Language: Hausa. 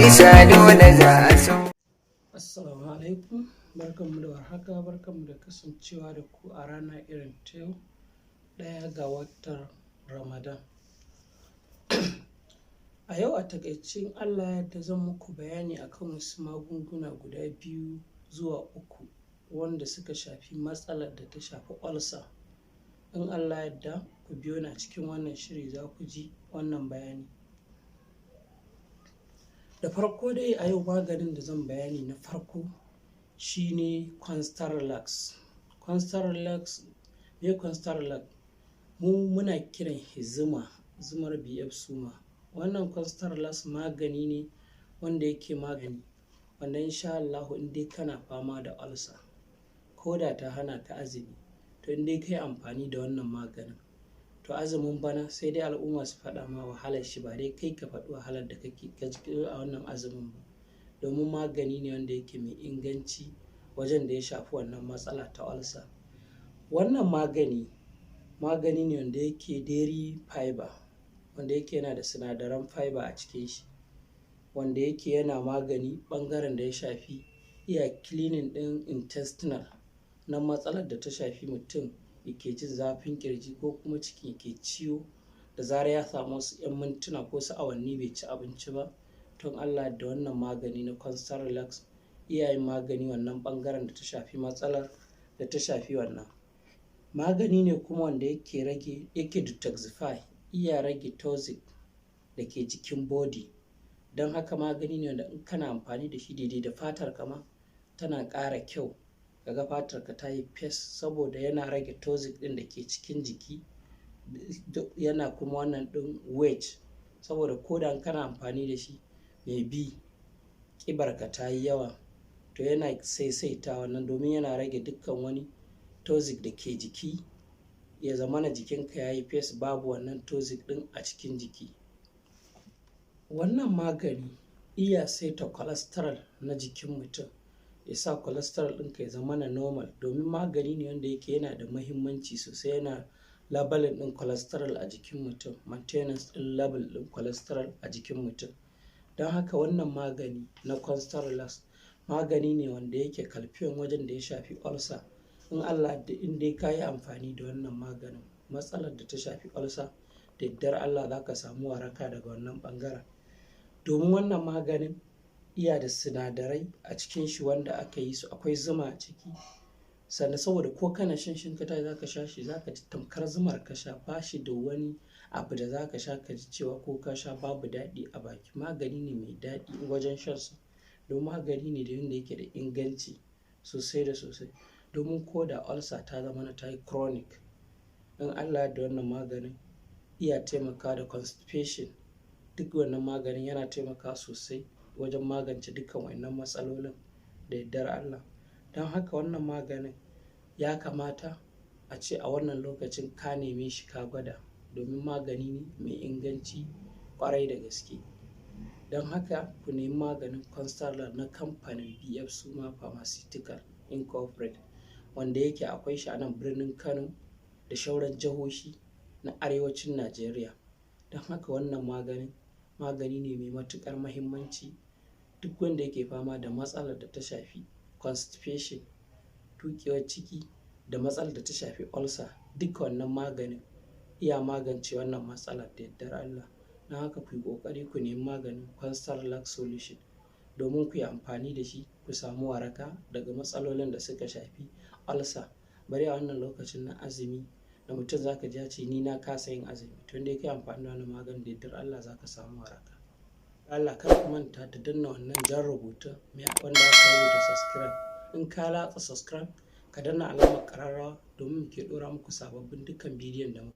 Isa dole za a so. Assalamu alaikum, barkanmu da warhaka, barkanmu da kasancewa da ku a rana irin ta yau, 1 ga watan Ramadan. A yau a taƙaice, in Allah ya yarda, zan muku bayani akan wasu magunguna guda biyu zuwa uku wanda suka shafi matsalar da ta shafi ulcer. In Allah ya yarda, ku biyo ni a cikin wannan shiri, za ku ji wannan bayani. Da farko dai, a yau maganin da zan bayani na farko shi ne Constant Relax. Constant Relax, meye Constant Relax? Mu muna kiran shi zuma, zumar BF Suma. Wannan Constant Relax magani ne wanda yake magani, wanda in sha Allahu in dai kana fama da ulcer, ko da ta hana ka azumi, to in dai ka yi amfani da wannan maganin, to azumin bana sai dai al'umma su faɗa ma wahalar shi, ba dai kai ka faɗi wahalar da kake ka ji a wannan azumin ba. Domin magani ne wanda yake mai inganci wajen da ya shafi wannan matsala ta ulcer. Wannan magani, magani ne wanda yake dairy fiber, wanda yake yana da sinadaran fiber a cikin shi, wanda yake yana magani ɓangaren da ya shafi iya cleaning ɗin intestinal, na matsalar da ta shafi mutum yake jin zafin ƙirji ko kuma ciki yake ciwo da zarar ya samu wasu 'yan mintuna ko wasu awanni bai ci abinci ba. To in Allah ya yarda, wannan magani na Constant Relax iya yin magani wannan ɓangaren da ta shafi matsalar da ta shafi wannan. Magani ne kuma wanda yake rage, yake detoxify, iya rage toxic da ke jikin body. Don haka magani ne wanda in kana amfani da shi, daidai da fatar ka ma tana ƙara kyau. Ka ga fatarka ta yi fes saboda yana rage toxic ɗin da ke cikin jiki, yana kuma wannan ɗin weight, saboda ko da kana amfani da shi, maybe ƙibarka ta yi yawa, to yana saisaita wannan, domin yana rage dukkan wani toxic da ke jiki, ya zamana jikinka ya yi fes, babu wannan toxic ɗin a cikin jiki. Wannan magani iya saita cholesterol na jikin mutum, ya sa cholesterol ɗinka ya zamana normal, domin magani ne wanda yake yana da muhimmanci sosai, yana leveling ɗin cholesterol a jikin mutum, maintenance ɗin level ɗin cholesterol a jikin mutum. Don haka wannan magani na Constant Relax magani ne wanda yake kalfiyon wajen da ya shafi ulcer. In Allah ya yarda, in dai ka yi amfani da wannan maganin, matsalar da ta shafi ulcer, da yardar Allah za ka samu waraka daga wannan ɓangaren. Domin wannan maganin iya da sinadarai a cikin shi wanda aka yi su, akwai zuma a ciki. Sannan saboda ko kana shan shi, in ka tashi za ka sha shi, za ka ji tamkar zumar ka sha, ba shi da wani abu da za ka sha ka ji cewa ko ka sha babu daɗi a baki. Magani ne mai daɗi wajen shansa. Domin magani ne da wanda yake da inganci sosai da sosai. Domin ko da ulcer ta zamana ta yi chronic, in Allah ya yarda, wannan maganin iya taimakawa da constipation. Duk wannan maganin yana taimakawa sosai wajen magance dukkan wannan matsalolin da yardar Allah. Don haka wannan maganin ya kamata a ce a wannan lokacin ka neme shi ka gwada, domin magani ne mai inganci ƙwarai da gaske. Don haka ku nemi maganin Constant Relax na kamfanin BF Suma Pharmaceutical Incorporated, wanda yake akwai shi a nan birnin Kano da shauran jihohi na arewacin Najeriya. Don haka wannan maganin, magani ne mai matuƙar muhimmanci. Duk wanda yake fama da matsalar da ta shafi constipation, tuƙewar ciki, da matsalar da ta shafi ulcer, duka wannan maganin iya magance wannan matsalar da yardar Allah. Don haka ku yi ƙoƙari ku nemi maganin Constant Relax Solution domin ku yi amfani da shi ku samu waraka daga matsalolin da suka shafi ulcer. Bari a wannan lokacin na azumi da mutum za ka ji ya ce, "Ni na kasa yin azumi." To in dai ka yi amfani da wannan maganin, da yardar Allah za ka samu waraka. Allah, kar ku manta da danna wannan jan rubutun wanda aka rubuta subscribe. In ka latsa subscribe, ka danna alamar ƙararrawa domin muke ɗora muku sababbin dukkan bidiyon da muka.